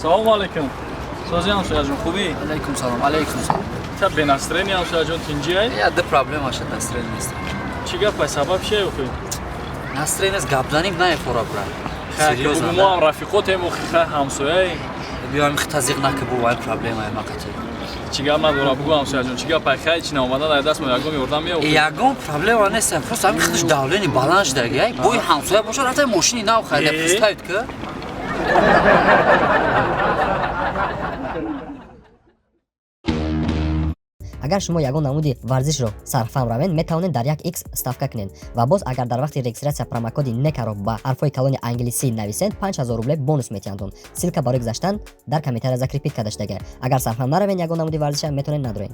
Салому алейкум. Сози ҳамсояҷон, хубӣ? Алейкум салом, алейкум салом. Та бе настроение ҳамсояҷон, тинҷиай? Я ду проблема шад, настроение нест. Чӣ гапай, сабаб чие охи? Настроение нест, гап заним наефора, брат. Серьёзно. Мо ҳам рафиқотем охи, хай ҳамсояи. Биём хитазиқ наки бу, вай проблемае мақати. Чӣ гап надора, бугу ҳамсояҷон, чӣ гапай, хай чи наомада дар даст мо ягон ёрдам меохи? Ягон проблема нест, просто ҳамин худаш давление баланд шудаги, ай бои ҳамсоя бошад, рафта мошини нав харида, представить ка. Агар шумо ягон намуди варзишро сарфаҳм равед, метавонед дар як x ставка кунед. Ва боз агар дар вақти регистрация промокоди некаро ба ҳарфҳои калони англисӣ нависед, 5000 рубле бонус метиҳандон. Ссылка барои гузаштан дар комментария закрепить карда шудага. Агар сарфаҳм наравед ягон намуди варзиша, метавонед надоред.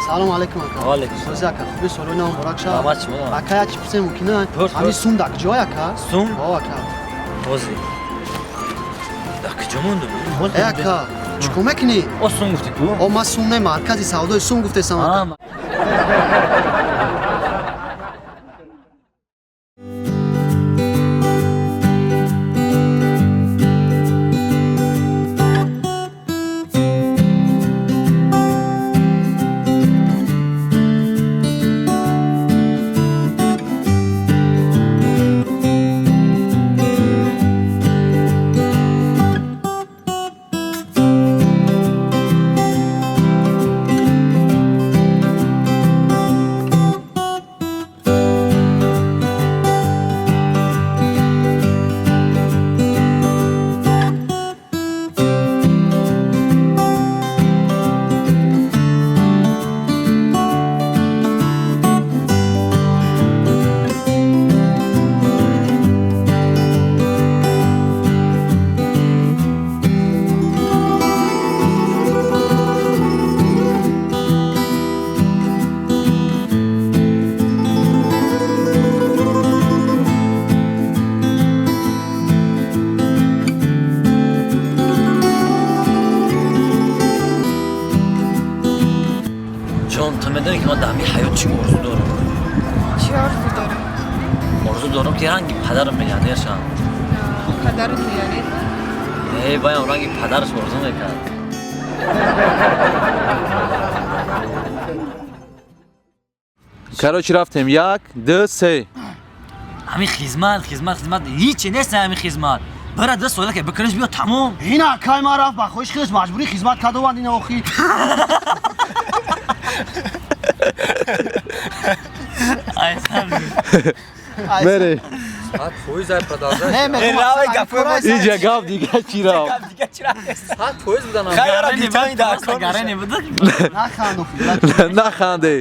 Салом алейкум, ака. Ва алейкум. Сози, ака, хуби, солои нав муборак шавад. Раҳмат шумо. Ака, як чи пурсем мумкин? Пурс, Ҳамин пурс. сум дар куҷой, ака? Сум? О, ака. Ҳозир. Дар куҷо монду? Э, ака, чӣ кор мекунӣ? О, сум гуфтӣ ку? О, ман сум не, маркази савдои сум гуфтесам, ака. Ҷон, ту медонӣ, ки ман дар ҳамин ҳаёт чӣ орзу дорам? Чӣ орзу дорӣ? Орзу дорам, ки ранги падарам миллионер шавам. Падарат миллионер? Э, баям ранги падараш орзу мекард. Короче, рафтем. Як, ду, се. Ҳамин хизмат, хизмат, хизмат, ҳичи нест ҳамин хизмат. Бара ду сола ки бикуниш, биё, тамом. Ин акай ман рафт, ба хоҳиш худаш маҷбурӣ хизмат кард, ованд ина охи. Мере. Сад фоиз ай продолжай. Не, мегӯм, Иҷа гап дига чӣ рафт? 100% будан. Наханд, охи. Наханде.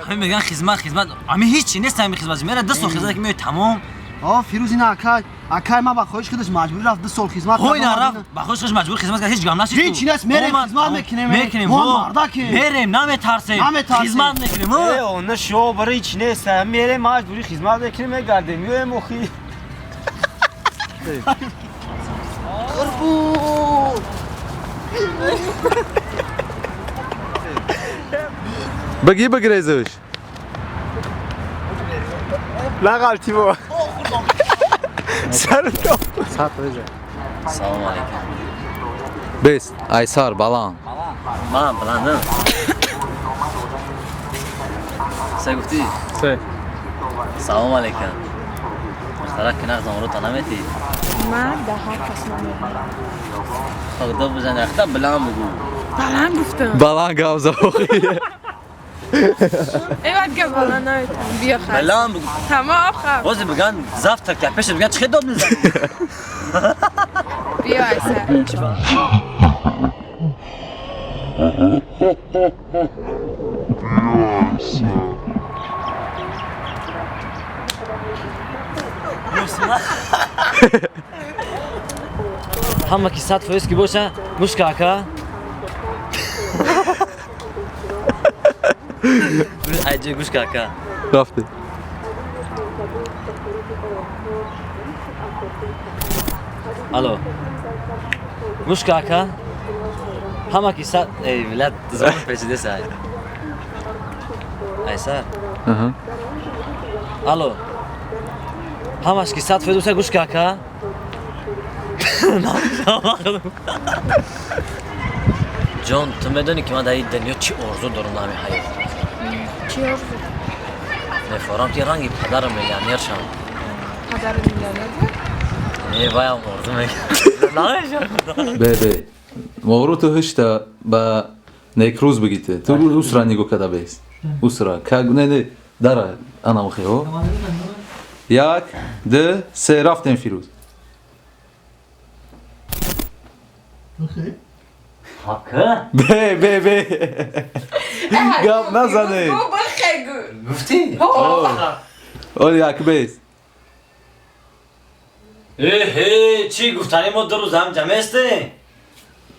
Ҳамин мегӯян хизмат, хизмат, ҳамин ҳичи нест ҳамин хизмат. Мера ду сол хизмат ки меои, тамом. О, Фирӯз, ина акай, акай ман ба хоҳиш худаш маҷбурӣ рафт, 2 сол хизмат Ҳой, кард, на ованд рафт ина. ба хоҳиш хуш маҷбур хизмат кард, ҳеҷ гам нашид. Ҳеҷ нест, мерем, хизмат мекунем. Мекунем. Мо ҳо. мардакем. Мерем, наметарсем. Наметарсем. Хизмат мекунем, ҳо. Э, она шо барои чи нест, мерем, маҷбурӣ хизмат мекунем, мегардем, меоем охи. Қурбон. Баги, бигрезуш. Нағалти бо. Сар Салому алейкум. Бес, айсар, баланд. Ман баландам. Се гуфтӣ? Се. Салому алейкум. Мухтарак, ки нағз амрута наметӣ? Ман да ҳар кас намедиҳам. Худо бизан, яхта биланд бугу. Баланд гуфтам. Баланд гап за охи. Э, бад гап баланд наметавонам. Биё, хай. Баланд бугу. Тамом, хаб. Бози биган завтрак ка пешат биган, чӣ дод мезанӣ? Биё, айса. Ҳама ки 100% ки боша, гӯш ка, ака. Айҷо, гӯш ка, ака. Рафтем. Алло, гӯш ка, ака. Ҳама ки са эй миллат забон печидеса. Айсар. Аҳа. Алло. Ҳамаш ки 100% уса гӯш ка ака. Ҷон, ту медонӣ ки ман дар ин дунё чӣ орзу дорам дар ҳамин ҳаёт? Чӣ орзу? Мефорам ки ранги падарам миллионер шавам. Падари миллионер буд? Не, ваям орзу мекунам. Намешавам. Бе бе. Мовру ту ҳишта ба некрӯз бигите. Ту усра нигоҳ када бес. Усра. Как не не дара ана охи ҳо. Як, ду, се рафтем Фирӯз. Ҳака? Бе бе бе. Гап назане. Бихегу. Гуфтӣ? Оли як бес. Эҳе, чӣ гуфтани мо ду рӯз ҳам ҷамъестем?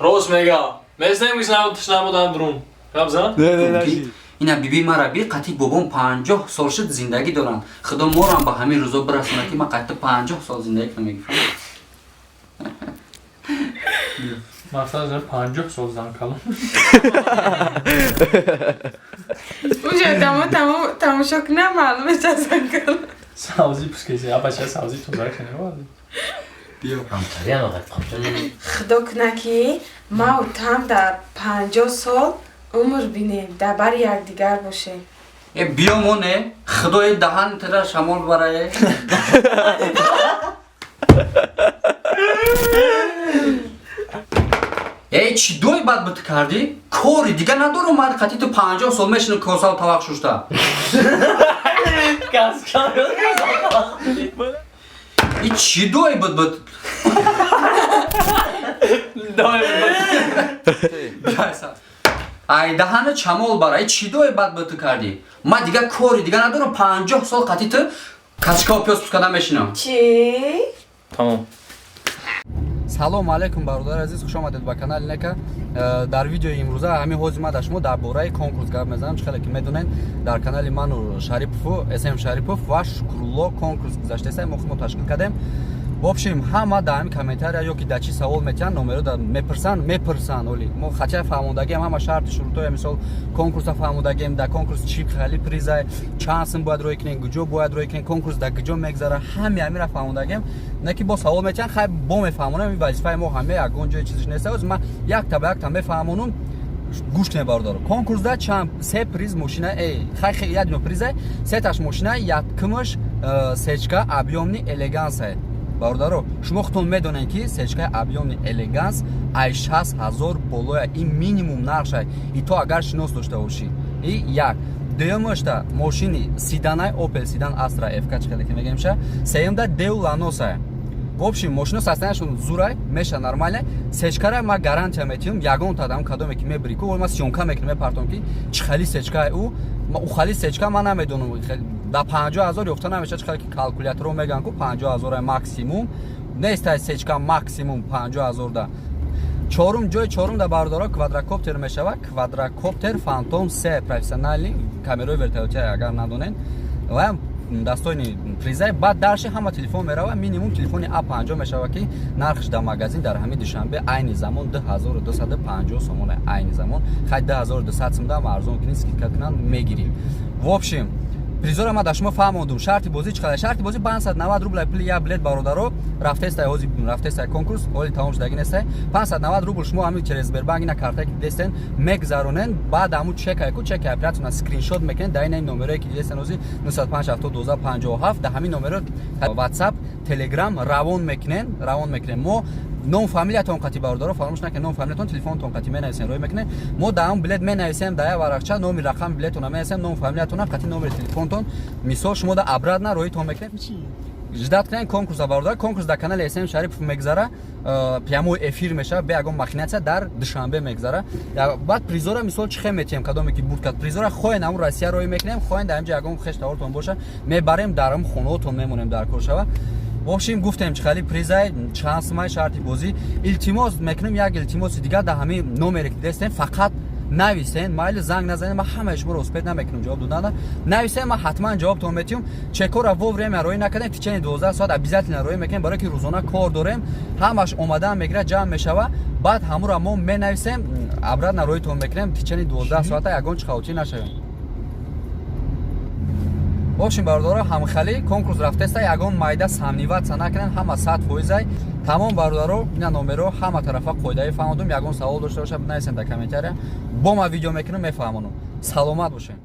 Рост мега. Мезнаем ки набудам друн. Гап зан? Не не наши. Ина биби мара би қатъи бобом 50 сол шуд зиндагӣ доранд. Худо морам ба ҳамин рӯзо бирасонад ки ман қатъи 50 сол зиндагӣ кунам мегуфтам. Мақсад зан 50 сол зан калон. Уже тамошо кунам маълум мешавад зан калон. Савзи пускеси, абача савзи тоза кунем вале. Ҳамтариам оғай қамча. Худо куна ки ма там дар 50 сол умр бинем, дар бари якдигар бошем. Э биё мо не, худои даҳан тира шамол барае. Эй чӣ дой бад бут кардӣ? Кори дига надорум ман қатъи ту 50 сол мешинам косаву тавақ шушта. И чӣ дой буд буд? Дой буд. Ай даҳана чамол бара. Эй чӣ дой бад бут кардӣ? Ман дига кори дига надорам 50 сол қатъи ту качкаву пиёз пускада мешинам. Чӣ? Тамом. Салом алейкум бародари азиз, хуш омадед ба канали Нека. Дар видеои имрӯза ҳамин ҳозир ман дар шумо дар бораи конкурс гап мезанам. Чӣ хеле ки медонед, дар канали ману Шарипову СМ Шарипов ва Шукрулло конкурс гузаштааст, мо худмо ташкил кардем. В общем, ҳама дар ҳамин комментария ё ки дар чӣ савол метиҳанд, номеро дар мепурсанд. Оли мо хача фаҳмондагиам ҳама шарти шурутҳоя, мисол конкурса фаҳмондагием, дар конкурс чӣ хали приза, чанд сум бояд рӯй кунем, куҷо бояд рӯй кунем, конкурс дар куҷо мегзара, ҳами ҳамира фаҳмондагием. Не ки бо савол метиҳанд, хай бо мефаҳмонам, ин вазифаи мо ҳаме ягон ҷои чизиш нест. Оз ман якта ба якта мефаҳмонам. Гӯш кунед бародаро. Конкурсда чанд се приз мошина, эй, хай хай як дона приза, сеташ мошина, якумаш сечка объемни элеганса. Бародаро, шумо худтон медонед ки сечкаи объемни элеганс ай 60 ҳазор болоя, ин минимум нархша, и то агар шинос дошта бошӣ. И як. Дуюмашта мошини седанай Opel Sedan Astra FK чӣ хеле ки мегемша. Сеюмда Deo Laноса. В общем, мошино состояниешон зурай, меша нормально. Сечкара ма гарантия метиҳам, ягон тадам кадоме ки мебири ку, ма съёмка мекунам, мепартом ки чӣ хали сечкаи ӯ, ӯ хали сечка ман намедонам, да 50 ҳазор ёфта намеша, чӣ хали ки калкуляторо меган ку 50 ҳазор максимум. Нест сечка максимум 50 ҳазор да. Чорум ҷои чорум да бародаро квадрокоптер мешава, квадрокоптер Phantom 3 профессионални камераи вертолёти агар надонед. Ва дастойни призай. Баъд дарши ҳама телефон мерава, минимум телефони А50 мешава ки нархш дар магазин дар ҳамин Душанбе айни замон 2250 сомон, айни замон. Хай 2200 сум дам арзон кунӣ, скидка кунанд, мегирӣ. В общем, призора ман дар шумо фаҳмондум. Шарти бозӣ чӣ қадар? Шарти бозӣ 590 рубл пули як билет бародаро. Рафтестай ҳозир, рафтестай конкурс, ҳоли тамом шудагӣ нестай. 590 рубл шумо ҳамин через Сбербанк ина картае ки дидестен мегзаронен, баъд ҳамун чекае ку чеки оператсияна скриншот мекунед дар ин номерое ки дидестен ҳозир 905 72 57, дар ҳамин номеро WhatsApp, Telegram равон мекунен, равон мекунен. Мо ном фамилиятон қатӣ бародаро фаромӯш накунед, ном фамилиятон, телефонтон қатӣ менависем, рӯй мекунед. Мо дар ҳамун билет менависем, дар як варақча номи рақами билетона менависем, ном фамилиятона қатӣ номери телефонтон. Мисол шумо да обратно рӯитон мекунед. Ждат кунед конкурса бародар. Конкурс дар канали СМ Шарипов мегзара, прямой эфир мешава, бе ягон махинатсия дар Душанбе мегзара. Баъд призора мисол чӣ хел метиҳем, кадоме ки бурд кард призора, хоҳен ҳамун Россия рӯй мекунем, хоҳен дар ҳамҷа ягон хеш тавортон боша, мебарем дар ҳамун хонаотон мемонем дар кор шава. В общем, гуфтем чӣ хали призай, чанд сумай шарти бозӣ. Илтимос мекунем, як илтимоси дигар дар ҳамин номере ки дидестем, фақат Нависен, майли, занг назанед, ман ҳамаи шуморо успеть намекунам ҷавоб додана. Нависен, ман ҳатман ҷавобтон метиҳам. Чекора вовремя роӣ накардем, течение 12 соат обязательно роӣ мекунем, барое ки рӯзона кор дорем. Ҳамаш омадан мегирад, ҷамъ мешава, баъд ҳамура мо менависем, обратно роитон мекунем течение 12 соата, ягон чи хавотир нашавем. В общем, бародаро, ҳамхали конкурс рафтеста, ягон майда сомневаться накунен, ҳама 100%-ай. Тамом, бародаро, ина номеро ҳама тарафа қоидаи фаҳмодум. Ягон савол дошта боша, бинависен дар комментария, бо ма видео мекунам, мефаҳмонам. Саломат бошед.